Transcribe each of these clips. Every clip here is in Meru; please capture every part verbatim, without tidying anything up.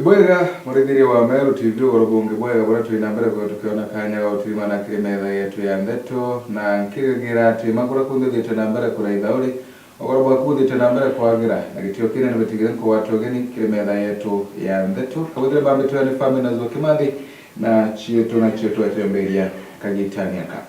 Bwega, murithiria wa Meru T V, ugoro bungi bwega buria turi na mbere kwithirwa tukiona kanya ga gutirimana kiri metha yetu ya ndeto, na nkigagira ati makura kunthe thiitwe na mbere kuraitha uri, ugoro bwaku buthiitwe na mbere kwagira, na gitio kinene bitigire nkugwata ugeni kiri metha yetu ya ndeto. Kabwithire bambitwe ni Family na Zuki Mathi, na cietu nacio twetemberia kagitani aka.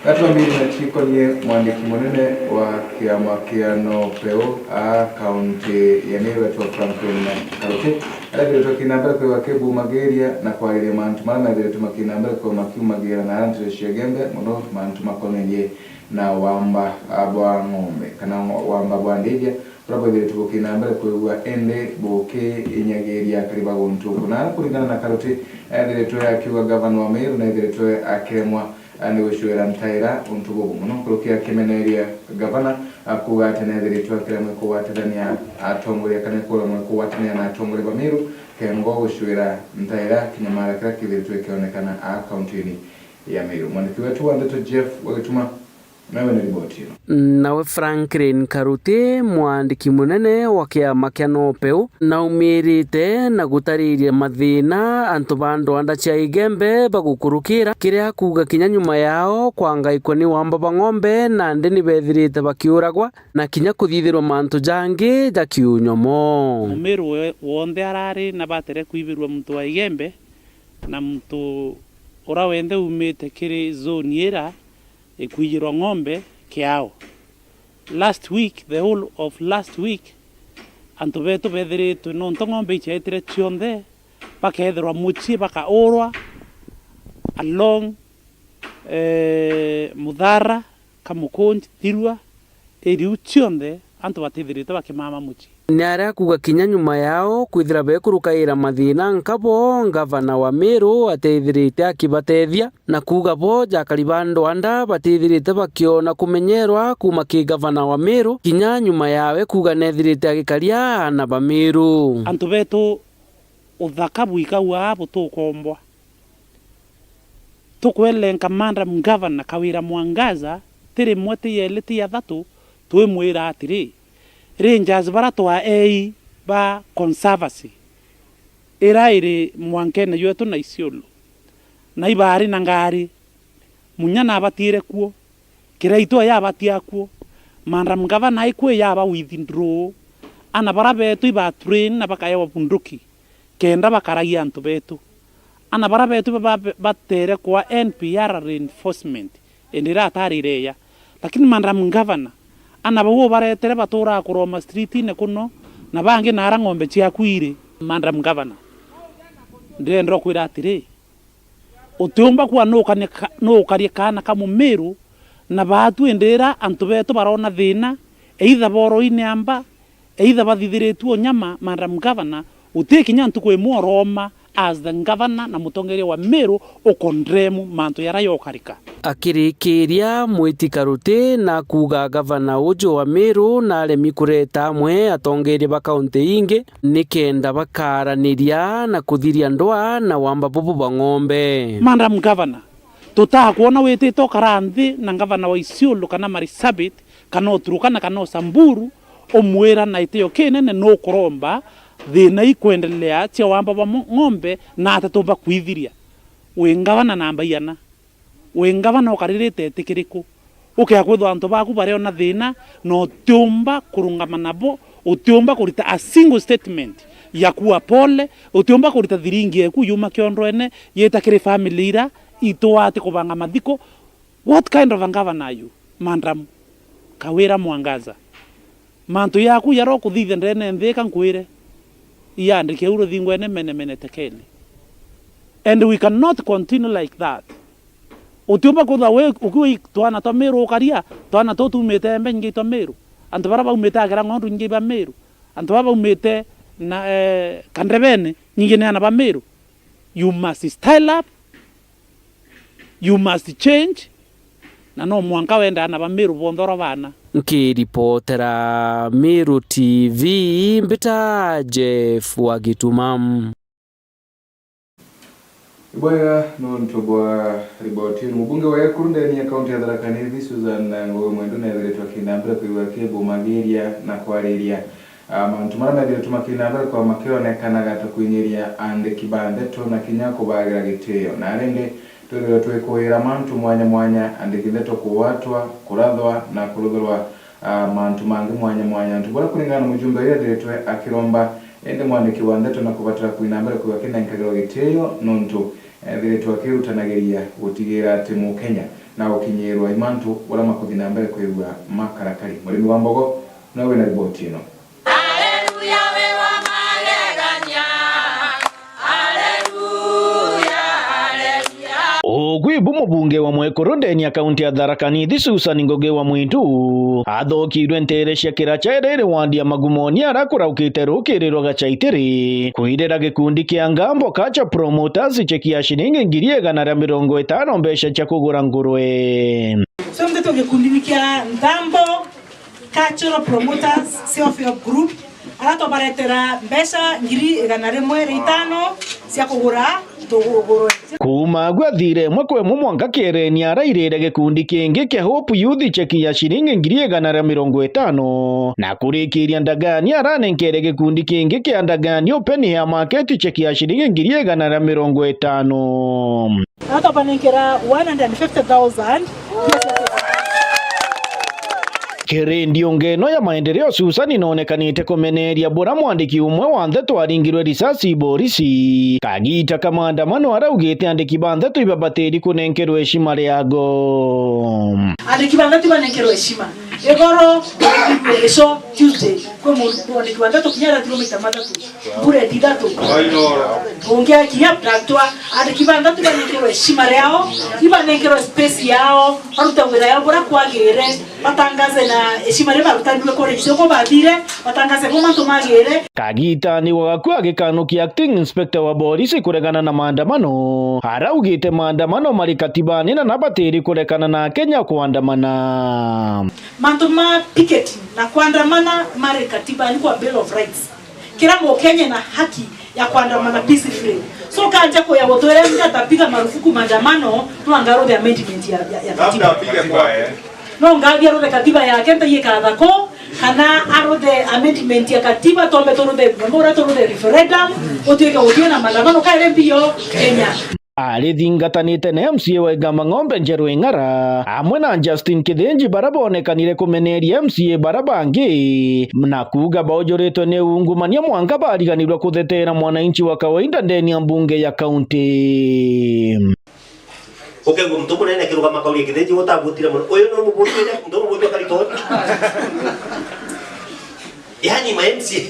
Gatwambiririe na ciikonie mwandiki munene wa kiama kia NOPEU a kaunti ya Meru etwa Franklin Karuti, aria ethiritwe akina mbere kwigua akibumagiria na kwariria mantu maria methiritwe makina mbere kwigua makiumagira na aria nteto cia Igembe, mono mantu makonenie na wamba bwa ng'ombe, kana ngo-, wamba bwa ndithia, buria bwethiritwe bukina mbere kwigua indi bukiinyagiria akari ba guntu uku. Na aria kuringana na Karuti, ethiritwe akiuga gavana wa Meru nethiritwe akiremwa ni gucuira ntaira untu bubu mono nkuruki akimeneria gavana, a, kuuga ati nethiritwe akiremwe kugwatithania atongoria kana kuremwe kugwatania na atongoria ba Meru, kengo gucuira ntaira kinyamara kiria kithiritwe kionekana a kaunti-ini ya Meru. Mwandiki wetu wa ndeto Jeff Wagituma nawe ni riboti ino. Nawe Franklin Karuti, mwandiki munene wa kiama kia NOPEU, naumirite na gutariria mathina antu ba ndwanda cia Igembe bagukurukira, kiria akuuga kinya nyuma yao kwangaikwa ni wamba bwa ng'ombe, nandi ni bethirite bakiuragwa na kinya kuthithirwa mantu jangi ja kiunyomo. Mumiru we-, wonthe arari na batere kwibirua muntu wa Igembe, na muntu ura wenthe umite kiri zone ira ikwijirwa ng'ombe kiao. Last week, the whole of last week, antu betu bethiritwe, nontu ng'ombe iciaitire cionthe, bakethirwa mucii, bakaurwa along, eh, Muthara, Kamukunji, Thirua, iriu cionthe antu batithiritwe bakimama mucii. Ni aria akuuga kinya nyuma yao kwithira bekurukaira mathina nkabo, ngavana wa Meru atethirite akibatethia, na kuuga bo jakari ba ndwanda batithirite bakiona kumenyerwa kuuma ki gavana wa Meru, kinya nyuma yawe kuuga nethirite agikaria aana ba Meru. Antu betu, uthaka bwikagua butukombwa. Tukwelenka Madam Governor Kawira Mwangaza, ti rimwe, ti yeli, ti ya thatu, twimwira atiri, rangers bara twaei ba conservancy ira iri mwankene jwetu na Isiolo, na ibari na ngari, munya nabatiire kuo, Kiraitu aya abatia akuo. Madam Governor aikwi yaba withdraw. Ana bara betu iba train na bakaewa bunduki kenda bakaragia antu betu. Ana bara betu ba-, ba-, batere kwa N P R reinforcement, indi iratarire ya. Lakini Madam Governor, ana bau ubaretere baturaa kuroma street-ine kuno, na bangi nara ng'ombe ciaku iri. Madam Governor, ndirenda ukwira atiri, utiumba kuuga nukane ka-, nukarie kaana ka Mumiru, na baatu indi ira antu betu barona thina, either boroine amba, either bathithiritue unyama, Madam Governor, uti kinya ntuku imwe uroma as the governor na mutongeria wa Meru ukondremu mantu jaria jokarika. Akirikiria, Mwiti Karuti na kuuga gavana uju wa Meru naremi kureta amwe atongeria ba kaunti ingi nikenda bakaraniria na kuthiria ndwaa na wamba bubu bwa ng'ombe. Madam Governor, tutakwona witite ukara nthi na gavana wa Isiolo kana Marsabit kana o Turkana kana o Samburu, umwira na itio kinene nukuromba thina ikwendelea cia wamba bwa mo-, ng'ombe na atatumba kwithiria. Wi ngavana namba igana? Wi ngavana ukaririte iti kiriku? Ukea kwithwa antu baku bariona thina na utiumba kurungama nabo, utiumba kurita a single statement ya kuuga pole, utiumba kurita thiringi eku yuma kiondrwene yita kiri family ira itwati kubanga mathiko. What kind of a governor are you, Madam Kawira Mwangaza? Mantu yaku jaria ukuthithia ndene nthi ika nkwire, iyandike u ruthingwene mene mene tekene. And we cannot continue like that. Utiumba kwithwa wi, ukiwa i twana twa Miru ukaria, twana tuu tumite embe nyingi twa Miru, antu baria baumite agera ng'ondu nyingi ba Miru, antu baria baumite na, eh, Kandebene nyingi ni ana ba Miru. You must style up. You must change, na no mwanka wende ana ba Miru bonthe oro baana. Nkiripotera Miru T V, mbita Jeff wa Gituma. Ibwega nontu bwa riboti ino. Mubunge wa Ekuru ndeni ya kaunti ya Tharaka Nithi, Susan Ngugi Mwendwa, nethiritwe akina mbere kwigua akibumagiria na kwariria Ah, mantu maria methiritwe makiina mbere kwa makionekanaga ta kwinyiria andiki ba ndeto na kinya kubagira gitio. Na rindi twithirwe twikuira mantu mwanya mwanya, andiki ndeto kugwatwa, kurathwa na kuruthirwa, ah, mantu mangi mwanya mwanya. Antu baria kuringana na mujumbe uria ethiritwe akiromba, indi mwandiki wa ndeto na kubatira kwina mbere kwigwa akinenkagirwa gitio nontu ethiritwe akirutanagiria gutigira ati Mukenya na gukinyirwa i mantu baria makuthi na mbere kwigua makarakari. Murimi wa Mbogo, nowe wina riboti ino. Aleluya, we wa magegania. Aleluya, aleluya. Ugwi bu mubunge wa mwekuru ndeni ya kaunti ya Tharaka Nithi, Susan Ngugi wa Mwindu, athokirwe nteere cia Kiracha iria iri wandi ya Magumoni, aria kuraukite rukiri rwa Gachaitiri, kwirira gikundi kia Ngambo Culture Promoters cheki ya ciringi ngiri igana ria mirongo itano mbeca cia kugura ngurwe. So, ndeto gikundini kia Ngambo Cultural Promoters Self Help Group, aria twabaretera mbeca ngiri igana rimwe ria itano cia kugura tugurwe. Kuuma agu athire imwe kwa imwe mwanka kiereni arairire gikundi kingi kia Hope Youth cheki ya ciringi ngiri igana ria mirongo itano, na kurikiria Ndagani aranenkere gikundi kingi kia Ndagani Open Air Market cheki ya ciringi ngiri igana ria mirongo itano. Aria twabanenkera one hundred and fifty thousand. Kiri ndiunga ino ya maendeleo, Susan noonekanite kumeneria buria mwandiki umwe wa ndeto aringirwe risasi i borisi kagiita ka maandamano, araugite andiki ba ndeto ibabatiri kunenkerwa heshima riago. Andiki ba ndeto ibanenkerwa heshima. Igoro, ico Tuesday, kwi mu-, mwandiki wa ndeto kinya aratirwo maita mathatu. Bullet ithatu. Ungi akinya ndatwa, andiki ba ndeto ibanenkerwe heshima riao, ibanenkerwe space yao, barute wira yao buria kwagire, batangaze na heshima riria barutanirwe kuri icigo bathire, batangaze bo mantu magire. Kagitani gwa gakua agikanukia acting inspector wa borisi kuregana na maandamano, araugite maandamano mari katibani na nabatiri kurekana na Akenya kuandamana. Mantu ma picketing na kuandamana mari katibani kwa Bill of Rights. Kila Mukenya na haki ya kuandamana peacefully. So, kanja kuya gutwira mtu atapiga marufuku maandamano, no angaruthe amendment ya, ya, ya katiba. No ngathi aruthe katiba yake, ntaie kathako, kana aruthe amendment ya katiba, twambe turuthe, mbura turuthe referendum, utuike guthii na maandamano, kaire mbio Kenya. Arithingatanite na M C A wa Igamba Ng'ombe Njeru Ing'ara, amwe na Justin Kithinji, bara bonekanire kumeneria M C A bara bangi, na kuuga baujuritwe ni ungumania mwanka bariganirwe kutheteera mwananchi wa kawaida ndeni ya mbunge ya kaunti. Ukaigua muntu munene akirugama akauria, "Kithinji, utabutire muno? Uyu ni mubutu, uyu ni muntu mubutu akari toni?" Yani, ma M C A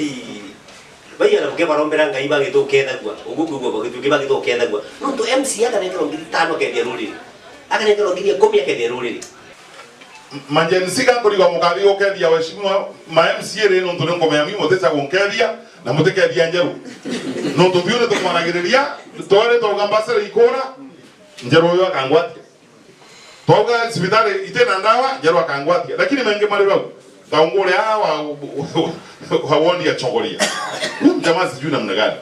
Baiya na buke barombera Ngai bagithukethagua, ugu kwigua bagituki bagithukethagua. Nontu M C A akanengerwa ngiri itano akethia ruriri. Akanengerwa ngiri ikumi akethia ruriri. M-, ma Gen Z ga nkurigwa mukathi gukethia waheshimiwa ma M C A ri, nontu ni nkumenya mwi muticha gunkethia na mutikethia Njeru. Nontu biu ni tukwanagiriria, twari twauga mbacira ikura, Njeru uyu akangwatia. Twauga cibitari iti na ndawa, Njeru akangwatia. Lakini maingi mari bau. Kaungu uria wa, wa ward ya Chogoria. Huyu jamaa sijui namna gani.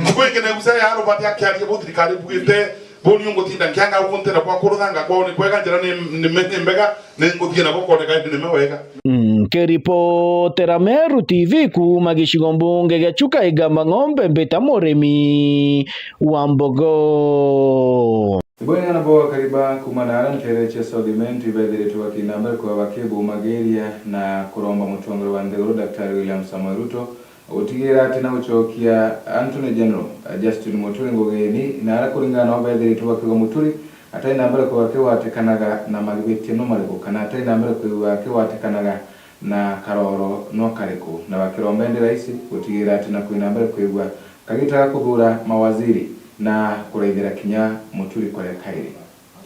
Ntuku ingi neguca ya Robert akiaria bu thirikari bugite, bu niu ngutinda nkianga bu ntenda kwa kuruthanga kwao ni kwega, njira ni, ni, ni mbega, ni nguthie nabo koneka ni me wega. Nkiripotera Meru T V kuuma gicigo mbunge gia Chuka Igamba Ng'ombe, mbita Murimi wa Mbogo. Ibwega nabo akari ba kuuma naara nteere cia South Imenti ibethiritwe bakiina mbere kwaa bakibumagiria na kuromba mutongoria wa nthiguru Daktari William Samoei Ruto gutigira ati na gucokia Attorney General Justin Muturi ngugini naara kuringana nao bethiritwe bakiuga Muturi atai na mbere kwaa akigwatikanaga na mathithitio no mariku kana atai na mbere kwigua akigwatikanaga na karoro no kariku, na bakiromba indi raisi gutigira ati na kwina mbere kwigua kagita ga kuthuura mawaziri na kuraithira kinya Muturi kuria kairi.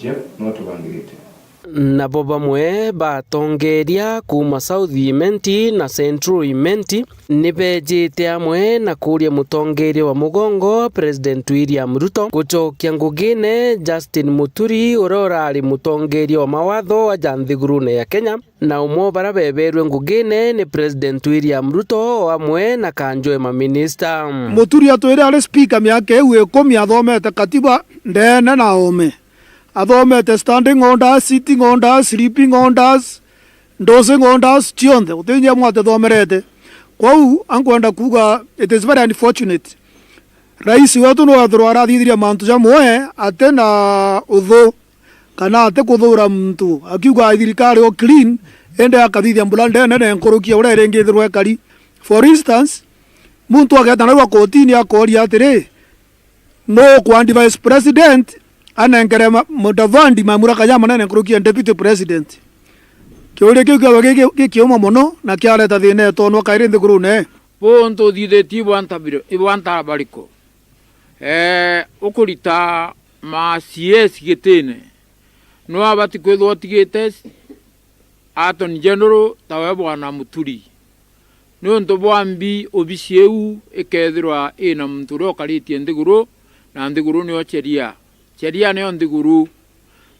Jeff, no tubangirite. Nabo bamwe batongeria kuuma South Imenti na Central Imenti ni bejite amwe na kuuria mutongeria wa mugongo President William Ruto gucokia ngugine Justin Muturi uria urari mutongeria wa mawatho aja nthigurune ya Kenya. Na umwe o bara beberwe ngugine ni President William Ruto o amwe na kanjo e maminista. Muturi atwire ari speaker miaka iu ikumi, athomete katiba ndene na oome. Athomete standing orders, sitting orders, sleeping orders, dozing orders, cionthe. Guti inya imwe atathomerete. Kwou, ankwenda kuuga, it is very unfortunate. Rais wetu no ethirwa arathithiria mantu jamwe ati na uthu, kana ati kuthuura muntu, akiuga thirikari o clean, indi akathithia mbura ndenene nkuruki ya uria iringithirwa ikari. For instance, muntu ageeta narua kotini akooria atiri, nu ukwa vice president anenkere ma-, Mudavadi mamuraka jamanene nkuruki ya deputy president? Kiuria kiu kiawe gi-, gi-, gikiuma mono na kiareta thina etonwa kairi nthigurune. Buu untu uthithitie ibwa ntabiro-, ibwa ntabariko? Ee, ukurita ma C S gitine, nu abati kwithirwa utigite Attorney General tawe Bwana Muturi. Niuntu bwa mbi, obisi iu ikeethirwa ina muntu uria ukaritie nthiguru, na nthiguru niyo sheria. Sheria niyo nthiguru.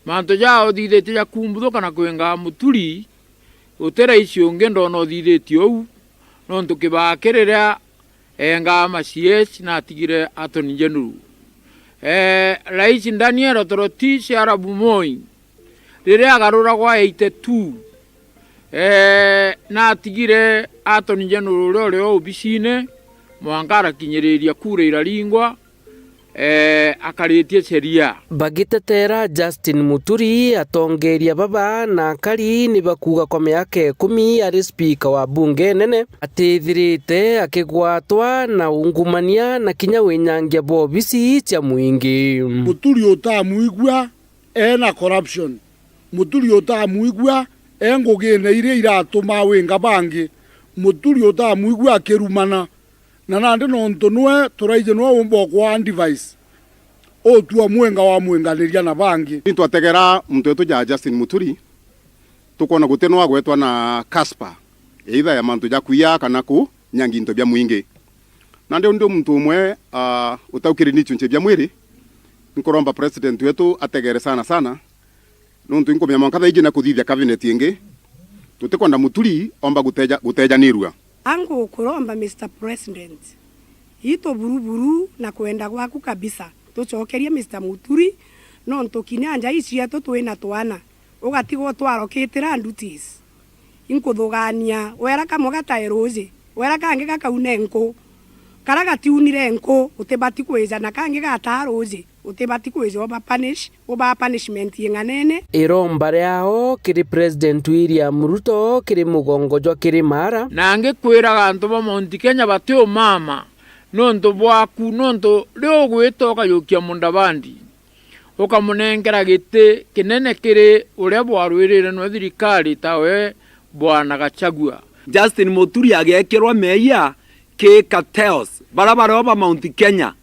Mantu jaa uthithitie ja kumbuthuka na kwingaa Muturi, uti raisi ungi ndona uthithitie uu, niuntu kibaa ki riria engaa ma C S natigire Attorney General. Ee, Rais Daniel Toroitich arap Moi, riria agaruragwa eighty two, ee, natigire Attorney General uria uri o obisine, mwanka arakinyiriria kura iraringwa, ee, akaritie sheria. Bagitetera Justin Muturi, atongeria baba na akari ni bakuuga kwa miaka ikumi ari spika wa bunge nene, atithirite akigwatwa na ungumania na kinya winyangia bwa obisi cia mwingi. Muturi utamwigua ena corruption. Muturi utamwigua e ngugine iria iratuma winga bangi. Muturi utamwigua akirumana. Na nandi nontu nwe turaiji nwe umba ukwa advice, utua mwinga wa mwinganiria na bangi. Ni twategera muntu wetu ja Justin Muturi, tukwona guti nwa agwetwa na kaspa, either ya mantu ja kuiya kana kunyangia into bia mwingi. Nandi undi muntu umwe, ah, utaukiri ni ichunche bia mwiri, nkuromba president wetu ategere sana sana, nontu inkumenya mwanka thaiji na kuthithia cabinet ingi, tutikwenda Muturi omba guteja-, gutejanirua. Angu kuromba Mister President, itu buruburu na kwenda gwaku kabisa, tucokerie Mister Muturi, nontu kinya nja icietu twina twana, ugatigwa utwarokitira duties. Inkuthugania, wera kamwe gatae ruuji, wera kangi gakaune nku. Kara gatiunire nku, utibati kwija, na kangi gataa ruuji, utibati kwija uba punish, uba punishment ing'anene. Iromba riao kiri President William Ruto kiri mugongo jwa kiri Mara. Na ngikwiraga antu ba Mount Kenya batiumama nontu bwaku, nontu ri ugwita ukajukia Mudavadi, ukamunenkera giti kinene kiri uria bwarwirire nwe thirikari tawe Bwana Gachagua. Justin Muturi agekirwa meeyia ki cartels, bara bareo ba Mount Kenya,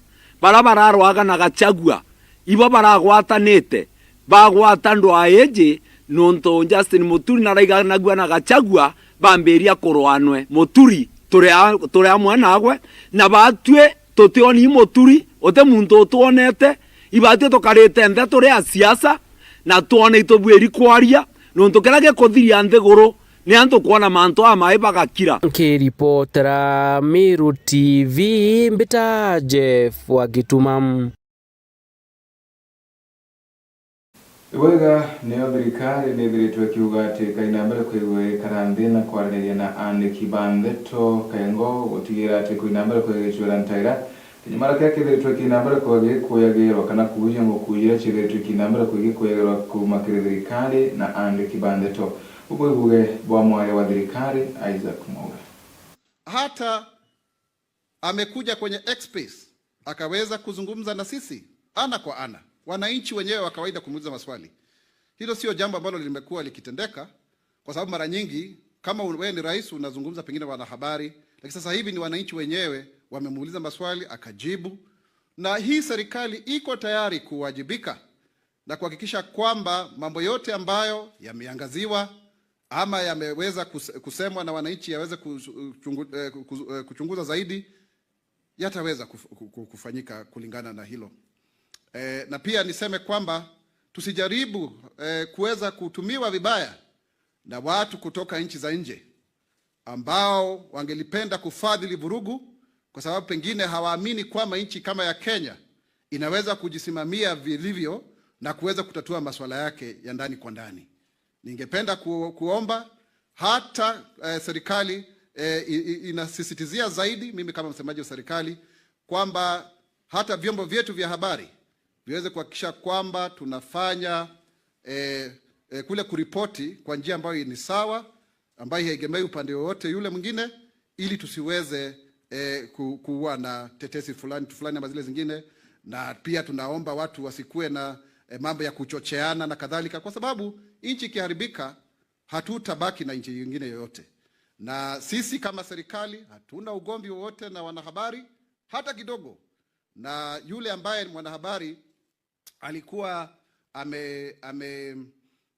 bara bararwaga na Gachagua, ibo baragwatanite, bagwata ndwaa iji, nontu Justin Muturi naraiganagua na Gachagua, bambiria kurwanwe. Muturi, turi a-, turi amwe nagwe, na batwi tutioni Muturi, uti muntu utwonete, ibatwi tukarite nthi turi a siasa, na twone itubuiri kwaria, nontu kiria gikuthiria nthiguru ni antu kwona mantu amai bagakira. Nkiripotera Meru T V, mbita Jeff wa Gituma. Ibwega, niyo thirikari nithiritwe ikiuga ati kaina mbere kwigua ikara nthi na kwaraniria na aandiki ba ndeto, kengo gutigira ati kuina mbere kwigicwira ntaira. Kinyamara kiria kithiritwe kiina mbere kwa gikuyagirwa kana kuuja nguku iria cithiritwe kiina mbere kwa gikuyagirwa kuuma kiri thirikari na aandiki ba ndeto. Bubu ibuge bwa mwaria wa thirikari, Isaac Mwaura. Hata amekuja kwenye X Space, akaweza kuzungumza na sisi ana kwa ana, wananchi wenyewe wa kawaida kumuuliza maswali. Hilo sio jambo ambalo limekuwa likitendeka, kwa sababu mara nyingi kama un-, wewe ni rais unazungumza pengine wanahabari, lakini sasa hivi ni wananchi wenyewe wamemuuliza maswali akajibu. Na hii serikali iko tayari kuwajibika na kuhakikisha kwamba mambo yote ambayo yameangaziwa ama yameweza kus-, kusemwa na wananchi yaweze kus-, chungu-, eh, kus-, eh, kuchunguza zaidi, yataweza kuf-, ku-, ku-, kufanyika kulingana na hilo. Eh, na pia niseme kwamba tusijaribu, eh, kuweza kutumiwa vibaya na watu kutoka nchi za nje ambao wangelipenda kufadhili vurugu kwa sababu pengine hawaamini kwamba nchi kama ya Kenya inaweza kujisimamia vilivyo na kuweza kutatua masuala yake ya ndani kwa ndani. Ningependa ku-, kuomba hata, eh, serikali, eh, i- i- inasisitizia zaidi, mimi kama msemaji wa serikali, kwamba hata vyombo vyetu vya habari viweze kuhakikisha kwamba tunafanya, eh, eh, kule kuripoti kwa njia ambayo ni sawa, ambayo haiegemei upande wowote yule mwingine, ili tusiweze, eh, ku- kuwa na tetesi fulani fulani ama zile zingine. Na pia tunaomba watu wasikuwe na, eh, mambo ya kuchocheana na kadhalika, kwa sababu nchi ikiharibika, hatutabaki na nchi nyingine yoyote. Na sisi kama serikali hatuna ugomvi wowote na wanahabari hata kidogo. Na yule ambaye ni mwanahabari alikuwa ame- ame-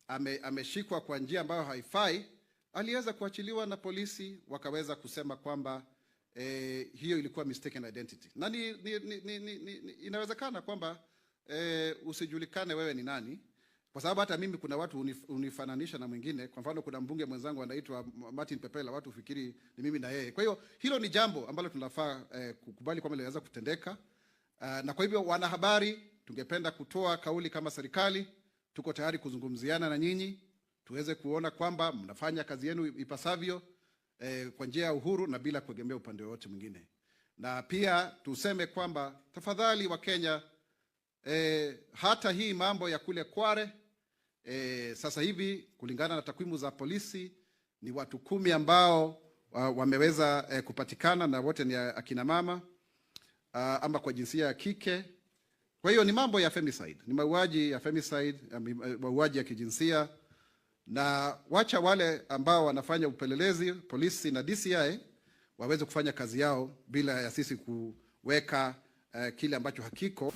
ame- ameshikwa kwa njia ambayo haifai, aliweza kuachiliwa na polisi wakaweza kusema kwamba, eh, hiyo ilikuwa mistaken identity. Na ni, ni, ni, ni, ni, ni, ni, inawezekana kwamba, eh, usijulikane wewe ni nani, kwa sababu hata mimi kuna watu unif- unifananisha na mwingine. Kwa mfano, kuna mbunge mwenzangu anaitwa M- Martin Pepela, watu hufikiri ni mimi na yeye. Kwa hiyo hilo ni jambo ambalo tunafaa, eh, kukubali kwamba linaweza kutendeka. Ah, na kwa hivyo, wanahabari, tungependa kutoa kauli kama serikali, tuko tayari kuzungumziana na nyinyi, tuweze kuona kwamba mnafanya kazi yenu ipasavyo, eh, kwa njia ya uhuru na bila kuegemea upande wowote mwingine. Na pia tuseme kwamba tafadhali wa Kenya, eh, hata hii mambo ya kule Kware, eh, sasa hivi kulingana na takwimu za polisi ni watu kumi ambao wa- wameweza, eh, kupatikana, na wote ni akina mama, ah, ama kwa jinsia ya kike. Kwa hiyo ni mambo ya femicide, ni mauaji ya femicide, ya mi- eh, mauaji ya kijinsia. Na wacha wale ambao wanafanya upelelezi, polisi na D C I, waweze kufanya kazi yao bila ya sisi kuweka, eh, kile ambacho hakiko.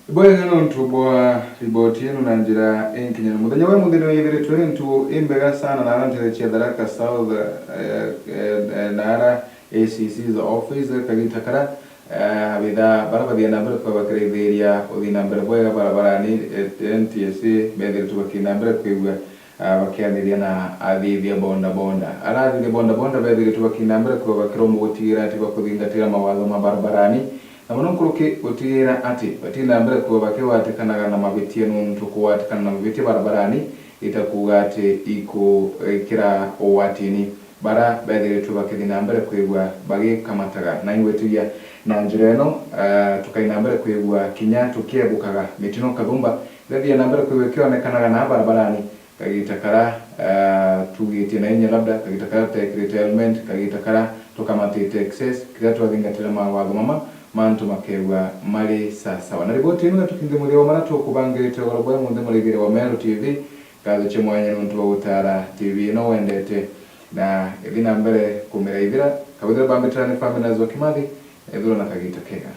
Bwega nontu bwa riboti ino na njira inkinyanu. Muthenya wa muthenya ni withiritwe ni ntu imbega sana na ara ntere cia Tharaka South, eh, eh, eh, na ara A C C's office kagita kara, eh, abitha bara bathia na mbere kwa bakiraithiria uthii na mbere bwega barabarani, eh, N T S A bethiritwe bakina mbere kwigua, ah, bakianithia na athithia bonda bonda. Ara athithia bonda bonda bethiritwe bakina mbere kwa bakiromba gutigira ati bakuthingatira mawatho ma barabarani, na mono nkuruki gutigira ati batina mbere kwa bakigwatikanaga na mabitia, nuntu kugwatikana na mabitia barabarani itakuuga ati ikuikira ugwatini bara bethiritwe bakithi na mbere kwigua bagikamataga. Na ingwitiria na njira ino, ah, tukai na mbere kwigua kinya tukiebukaga mitino kathumba irathia na mbere kwigua ikionekanaga na barabarani, kagita kara, ah, tugitie na inya, labda kagita kara tutekirite helmet, kagita kara tukamatite excess, kiria twathingatira mawatho mama, mantu makegua mari sasawa. Na riboti ino gatukinthi muthia wa mara tukubangirite ugoro bwa munthe muraithire wa Meru T V, ngatho cia mwanya nuntu bwa gutara T V ino wendete. Na ithi na mbere kumiraithira, kabwithira bambitira ni Family Nurse wa Kimathi, ethirwa na kagita kega.